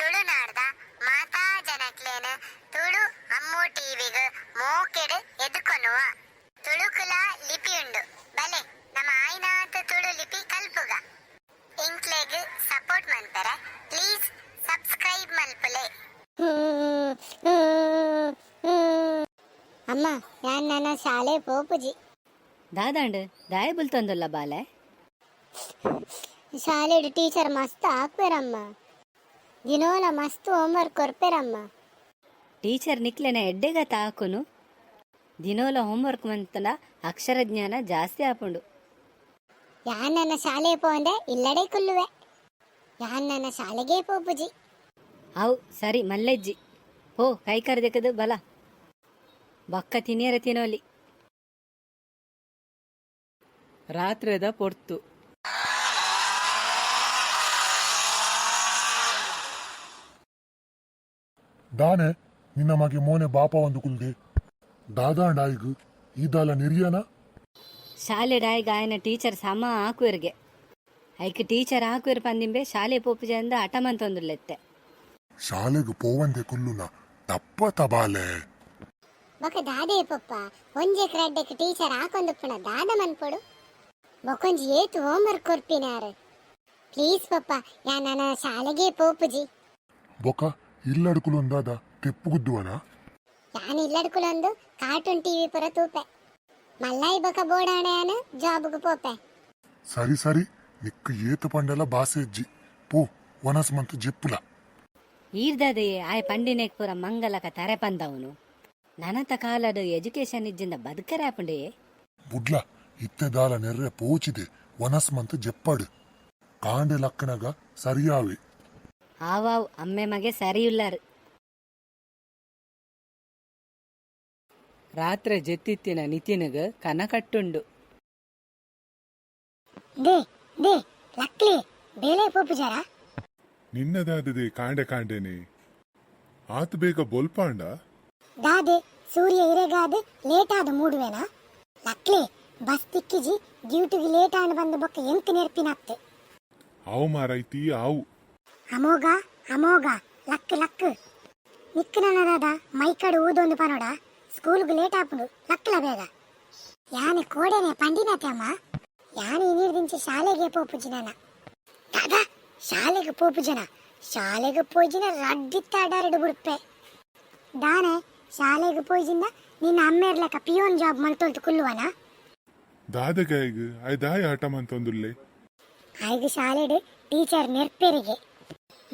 ತುಳುನಾಡ್ದ ಮಾತಾ ಜನಕ್ಲೆನ್ ತುಳು ಅಮ್ಮು ಟಿವಿಗ್ ಮೋಕೆಡ್ ಎದುಕೊನುವ. ತುಳುಕುಲಾ ಲಿಪಿ ಉಂಡು, ಬಲೆ ನಮ ಆಯಿನಾತ್ ತುಳು ಲಿಪಿ ಕಲ್ಪುಗ. ಎಂಕ್ಲೆಗ್ ಸಪೋರ್ಟ್ ಮನ್ಪೆರೆ ಪ್ಲೀಸ್ ಸಬ್ಸ್ಕ್ರೈಬ್ ಮಲ್ಪುಲೆ. ಅಮ್ಮ, ಯಾನ್ ನನ ಶಾಲೆ ಪೋಪುಜಿ. ದಾದಾಂಡ್, ದಾಯೆ ಬುಲ್ತೊಂದುಲ್ಲ ಬಾಲೆ? ಶಾಲೆಡ್ ಟೀಚರ್ ಮಸ್ತ್ ಆಕ್ವೆರಮ್ಮ, ದಿನೋಲ ಮಸ್ತ್ ಹೋಮ್ವರ್ಕ್ ಕೊರ್ಪೆರಮ್ಮ. ಟೀಚರ್ ನಿಕ್ಲೆನ ಎಡ್ಡೆಗತ ಆಕುನು. ದಿನೋಲ ಹೋಮ್ವರ್ಕ್ ಮಂತಂಡ ಅಕ್ಷರ ಜ್ಞಾನ ಜಾಸ್ತಿ ಆಪುಂಡು. ಯಾನ್ ನನ್ನ ಶಾಲೆ ಪೋಂದೆ ಇಲ್ಲಡೆ ಕುಲ್ಲುವೆ. ಯಾನ್ ನನ್ನ ಶಾಲೆಗೇ ಪೋಪುಜಿ. ಅವು ಸರಿ, ಮಲ್ಲೆಜ್ಜಿ, ಪೋ, ಕೈಕಾರ್ ದೆಕ್ಕದು ಬಲ, ಬೊಕ್ಕ ತಿನಿಯರ ತಿನೋಲಿ. ರಾತ್ರೆದ ಪೊರ್ತು. ದಾನೆ ನಿನ್ನ ಮಗೆ ಮೋನೆ ಬಾಪ ಒಂದು ಕುಲ್ದೆ, ದಾದಾಂಡ ಆಯ್ಗು ಈದಾಲ ನಿರ್ಯನ? ಶಾಲೆ ಡಾಯ್ಗ ಆಯನ ಟೀಚರ್ ಸಮ ಆಕುವೆರ್ಗೆ. ಐಕ್ ಟೀಚರ್ ಆಕುವೆರ್ ಪಂದಿಂಬೆ ಶಾಲೆ ಪೋಪುಜಿ ಅಂದ ಹಠ ಮಂತೊಂದುಲ್ಲೆತ್ತೆ. ಶಾಲೆಗ್ ಪೋವಂದೆ ಕುಲ್ಲುನ ತಪ್ಪ ತಬಾಲೆ. ಬೊಕ ದಾದೆ ಪೊಪ್ಪ, ಒಂಜೆಕ್ ರಡ್ಡೆಕ್ ಟೀಚರ್ ಆಕೊಂದುಪ್ಪುನ ದಾದ ಮನ್ಪೊಡು? ಬೊಕೊಂಜಿ ಏತ್ ಹೋಮ್ವರ್ಕ್ ಕೊರ್ಪಿನಾರ್. ಪ್ಲೀಸ್ ಪೊಪ್ಪ, ಯಾನ್ ನನ ಶಾಲೆಗೇ ಪೋಪುಜಿ. ಬೊಕ ಇಲ್ಲಡ್ ಕುಲೊಂದಾದ ತೆಪ್ಪು ಗುದ್ದುವನ? ಯಾನ್ ಇಲ್ಲಡ್ ಕುಲೊಂದು ಕಾರ್ಟೂನ್ ಟಿವಿ ಪೂರ ತೂಪೆ. ಮಲ್ಲಾಯಿ ಬೊಕ ಬೋಡಾಂಡ ಯಾನ್ ಜಾಬ್ಗ್ ಪೋಪೆ. ಸರಿ ಸರಿ, ನಿಕ್ಕ್ ಏತ್ ಪಂಡಲ ಬಾಸೆ ಇಜ್ಜಿ. ಪೋ, ವನಸ್ ಮಂತ್ ಜೆಪ್ಪುಲ. ಈರ್ದಾದೆಯೇ ಆಯ್ ಪಂಡಿನೆಕ್ ಪೂರ ಮಂಗಲಕ ತರೆ ಪಂದವನು. ನನತ ಕಾಲಡ್ ಎಜುಕೇಶನ್ ಇಜ್ಜಿಂದ ಬದುಕರೆ ಆಪುಂಡೆ? ಬುಡ್ಲ, ಇತ್ತೆ ದಾಲ ನೆರ್ರೆ ಪೋಚಿದೆ. ವನಸ್ ಮಂತ್ ಜೆಪ್ಪಡು, ಕಾಂಡೆ ಲಕ್ಕನಗ ಸರಿಯಾವೆ. ಆವಾವ್, ಅಮ್ಮೆ ಮಗೆ ಸರಿಯುಲ್ಲಾರ್. ರಾತ್ರೆ ಜೆತ್ತಿತ್ತಿನ ನಿತಿನ್ಗ್ ಕನ ಕಟ್ಟುಂಡು. They they, ಲಕ್ಲೆ, ಬೇಲೆ ಪೋಪುಜಾರಾ? ನಿನ್ನದಾದದೆ ಕಾಂಡೆ ಕಾಂಡೆನೆ ಆತ್ ಬೇಗ ಬೊಲ್ಪಾಂಡ? ದಾದೆ, ಸೂರ್ಯ ಇರೆಗಾದ್ ಲೇಟ್ ಆದ್ ಮೂಡುವೆನಾ? ಲಕ್ಲೆ, ಬಸ್ ತಿಕ್ಕಿಜಿ, ಡ್ಯೂಟಿಗೆ ಲೇಟ್ ಆಂಡ್ ಬಂದು ಬೊಕ್ಕ ಎಂಕ್ ನೆರ್ಪಿನತ್. ಆವು ಮಾರೈತಿ, ಆವು. ಅಮೋಘ, ಅಮೋಘ, ಲಕ್ ಲಕ್. ನಿಕ್ಕ್ ನನದಾದ ಮೈಕಡ್ ಊದೊಂದು ಪನೋಡ? ಸ್ಕೂಲ್ಗ್ ಲೇಟ್ ಆಪುಂಡು, ಲಕ್ಲ ಬೇಗ. ಯಾನ್ ಕೋಡೆನೆ ಪಂಡಿನತೆ ಅಮ್ಮ, ಯಾನ್ ಇನಿರ್ದಿಂಚಿ ಶಾಲೆಗೆ ಪೋಪುಜಿ ನನ. ದಾದಾ, ಶಾಲೆಗ್ ಪೋಪುಜನ? ಶಾಲೆಗ್ ಪೋಯಿಜಿನ ರಡ್ಡಿತ್ತ ಅಡಾರಡ್ ಬುಡ್ಪೆ. ದಾನೆ, ಶಾಲೆಗ್ ಪೋಯಿಜಿಂದ ನಿನ್ನ ಅಮ್ಮೆರ್ಲೆಕ ಪಿಯೋನ್ ಜಾಬ್ ಮಲ್ತೊಂತು ಕುಲ್ಲುವನ? ದಾದಗಾಯಿಗ್ ಆಯ್ ದಾಯ ಹಠ ಮಂತೊಂದುಲ್ಲೆ? ಆಯ್ಗ್ ಶಾಲೆಡ್ ಟೀಚರ್ ನೆರ್ಪೆರಿಗೆ,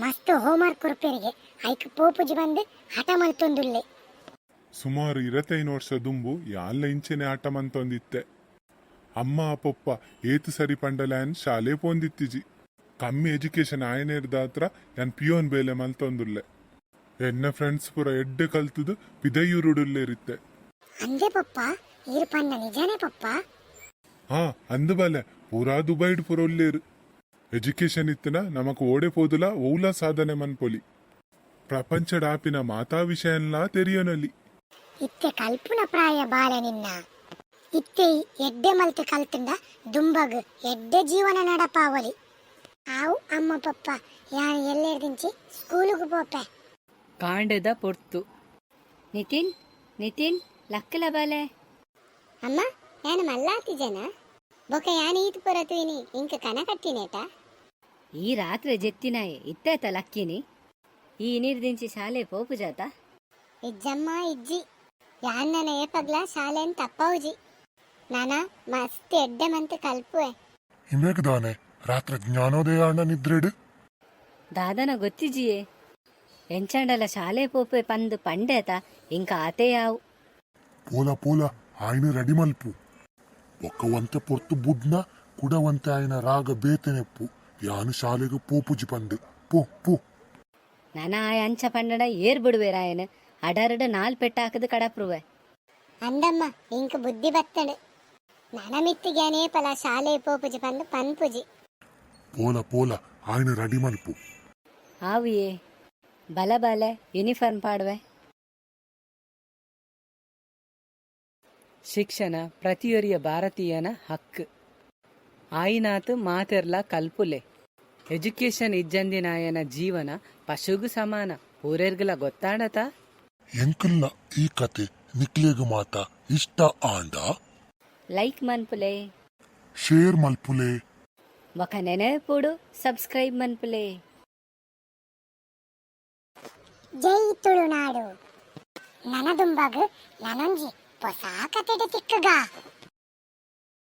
ಮಸ್ತ್ ಹೋಮ್ವರ್ಕ್ ಕೊರ್ಪೆರಿಗೆ, ಐಕ್ ಪೋಪುಜಿ ಬಂದ್ ಹಠ ಮಲ್ತೊಂದುಲ್ಲೆ. ಸುಮಾರು 25 ವರ್ಷ ದುಂಬು ಯಾನ್ಲ ಇಂಚೆನೆ ಹಠ ಮಂತೊಂದಿತ್ತೆ. ಅಮ್ಮ ಪೊಪ್ಪ ಏತ್ ಸರಿ ಪಂಡಲ ಯಾನ್ ಶಾಲೆ ಪೋಂದಿತ್ತಿಜಿ. ಕಮ್ಮಿ ಎಜುಕೇಶನ್ ಆಯನೇರ್ದಾತ್ರ ಯಾನ್ ಪಿಯೋನ್ ಬೇಲೆ ಮಲ್ತೊಂದುಲ್ಲೆ. ಎನ್ನ ಫ್ರೆಂಡ್ಸ್ ಪೂರ ಎಡ್ಡೆ ಕಲ್ತುದು ಪಿದಯೂರುಡುಲ್ಲೇರಿತ್ತೆ. ಅಂದೆ ಪೊಪ್ಪ, ಈರ್ ಪನ್ನ ನಿಜನೇ ಪೊಪ್ಪ? ಹಾ, ಅಂದು ಬಾಲೆ, ಪೂರಾ ದುಬೈಡ್ ಪೂರ ಉಲ್ಲೇರು. ಎಜುಕೇಶನ್ ಇತ್ತನ ನಮಕ್ ಓಡೆ ಪೋದುಲ ಓಲ ಸಾಧನೆ ಮನ್ಪೊಲಿ. ಪ್ರಪಂಚಡ್ ಆಪಿನ ಮಾತಾ ವಿಷಯನ್ಲಾ ತೆರಿಯೊನೊಲಿ. ಇತ್ತೆ ಕಲ್ಪುನ ಪ್ರಾಯ ಬಾಲೆ ನಿನ್ನ. ಇತ್ತೆ ಎಡ್ಡೆ ಮಲ್ತ್ ಕಲ್ತ್ಂಡ ದುಂಬಗ್ ಎಡ್ಡೆ ಜೀವನ ನಡಪಾವೊಲಿ. ಆವು ಅಮ್ಮ ಪೊಪ್ಪ, ಯಾನ್ ಎಲ್ಲೆರ್ದಿಂಚಿ ಸ್ಕೂಲುಗು ಪೋಪೆ. ಕಾಂಡೆದ ಪೊರ್ತು. ನಿತಿನ್, ನಿತಿನ್, ಲಕ್ಕಲ ಬಾಲೆ. ಅಮ್ಮ, ಯಾನ್ ಮಲ್ಲಾತಿಜನ? ಬೊಕ ಯಾನ್ ಈತ್ ಪೂರ ತೂಯಿನಿ ಇಂಕ್ ಕನ ಕಟ್ಟಿನೇಟ? ಈ ರಾತ್ರೆ ಜೆತ್ತಿನಾಯೆ ಇತ್ತೇತ ಲಕ್ಕಿನಿ? ಈ ನೀರ್ದಿಂಚಿ ಶಾಲೆ ಪೋಪುಜಾತ? ಇಜ್ಜಮ್ಮ, ಇಜ್ಜಿ. ಯಾನ್ ನನ ಏಪಗ್ಲ ಶಾಲೆನ್ ತಪ್ಪವುಜಿ. ನನ ಮಸ್ತ್ ಎಡ್ಡೆ ಮಂತ್ ಕಲ್ಪುವೆ. ಇಂಬೇಕ್ ದಾನೆ ರಾತ್ರೆ ಜ್ಞಾನೋದಯ ಆಂಡ ನಿದ್ರೆಡ್? ದಾದನ ಗೊತ್ತಿಜಿಯೇ. ಎಂಚಾಂಡಲ ಶಾಲೆ ಪೋಪೆ ಪಂದ್ ಪಂಡೇತ, ಇಂಕ ಆತೇ ಯಾವು. ಪೋಲ ಪೋಲ, ಆಯ್ನ ರೆಡಿ ಮಲ್ಪು. ಬೊಕ್ಕ ಒಂತೆ ಪೊರ್ತು ಬುಡ್ನ ಕುಡ ಒಂತೆ ಆಯ್ನ ರಾಗ ಬೇತೆನೆಪ್ಪು, ಯಾನ್ ಶಾಲೆಗ್ ಪೋಪುಜಿ ಪಂದ್. ಪೋ ಪೋ. ನನ ಆಯ್ ಅಂಚ ಪಂಡಡ ಏರ್ ಬಿಡುವೆರಾಯನ್? ಅಡರ್ಡ್ ನಾಲ್ ಪೆಟ್ಟಾಕದು ಕಡಪ್ರುವೆ. ಅಂದಮ್ಮ, ಇಂಕ್ ಬುದ್ಧಿ ಬತ್ತಂಡ್. ನನ ಮಿತ್ತಿಗೆ ಏಪಲ ಶಾಲೆ ಪೋಪುಜಿ ಪಂದ್ ಪನ್ಪುಜಿ. ಪೋಲ ಪೋಲ, ಆಯ್ನ ರೆಡಿ ಮಲ್ಪು. ಆವಿಯೇ, ಬಲ ಬಾಲೆ, ಯೂನಿಫಾರ್ಮ್ ಪಾಡುವೆ. ಶಿಕ್ಷಣ ಪ್ರತಿಯೊರಿಯ ಭಾರತೀಯನ ಹಕ್ಕ್. ಆಯಿನಾತ್ ಮಾತೆರ್ಲ ಕಲ್ಪುಲೆ. ಎಜುಕೇಶನ್ ಇಜ್ಜಂದಿನಾಯನ ಜೀವನ ಪಶುಗು ಸಮಾನ ಪೂರೆರ್ಗಲ ಗೊತ್ತಾಡತ. ಎಂಕಲ್ನ ಈ ಕತೆ ನಿಕ್ಲೆಗ್ ಮಾತ ಇಷ್ಟ ಆಂಡ ಲೈಕ್ ಮನ್ಪುಲೆ, ಶೇರ್ ಮಲ್ಪುಲೆ, ಬೊಕ ನೆನಪುಡು ಸಬ್ಸ್ಕ್ರೈಬ್ ಮನ್ಪುಲೆ. ಜೈ ತುಳುನಾಡು. ನನದುಂಬಗ್ ನನೊಂಜಿ ಹೊಸ ಕತೆಡ್ ತಿಕ್ಕುಗ.